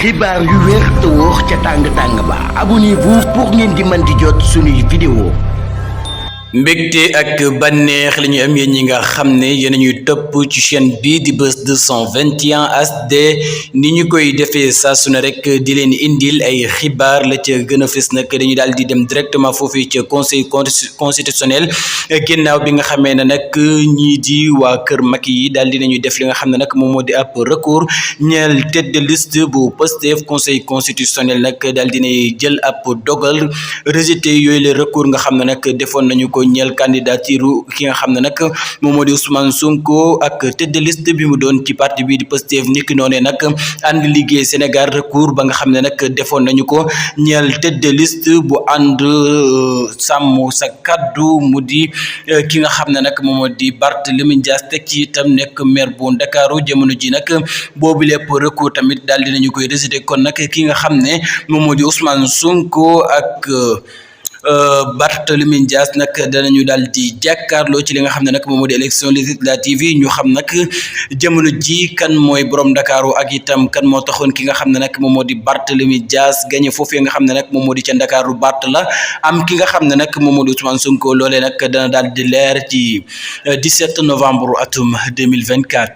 xibaar yu wér te wóor ca tàng ba abonnez-vous pour ngeen di mën di jot suñuy vidéo. mbégte ak bànneex li ñu am yéen ñi nga xam ne yéen ñuy topp ci chaîne bii di Buzz 221 HD ni ñu koy defee saa su ne rek di leen indil ay xibaar la ca gën a fës nag dañuy daal di dem directement foofu ca conseil constitutionnel ginnaaw bi nga xamee ne nag ñii di waa kër Macky yi daal di nañuy def li nga xam ne nag moom moo di ab recours ñeel tête de liste bu Pastef conseil constitutionnel nag daal di nay jël ab dogal rejeté yooyu les recours nga xam ne nag defoon nañu ko ñeel candidature ki nga xam ne nag moom moo di Ousmane Sonko ak tête de liste bi mu doon ci parti bii di Pastef niki noonee nag ànd liggéey Sénégal recours ba nga xam ne nag defoon nañu ko ñeel tête de liste bu ànd sàmm sa kaddu mu di ki nga xam ne nag moom moo di Barthélémy Dias teg ci itam nekk maire bu Ndakaaru jamono ji nag boobu lépp recours tamit daal dinañu koy rejeté kon nag ki nga xam ne moom moo di Ousmane Sonko ak Barthélémy Dias nag danañu daal di jàkkaarloo ci li nga xam ne nag moom moo di élection législative yi ñu xam nag jamono ji kan mooy borom Ndakaaru ak itam kan moo taxoon ki nga xam ne nag moom moo di Barthélémy Dias gagné foofu nga xam ne nag moom moo di ca Ndakaaru Bart la am ki nga xam ne nag moom moo di Ousmane Sonko loolee nag dana daal di leer ci 17 novembre atum 2024.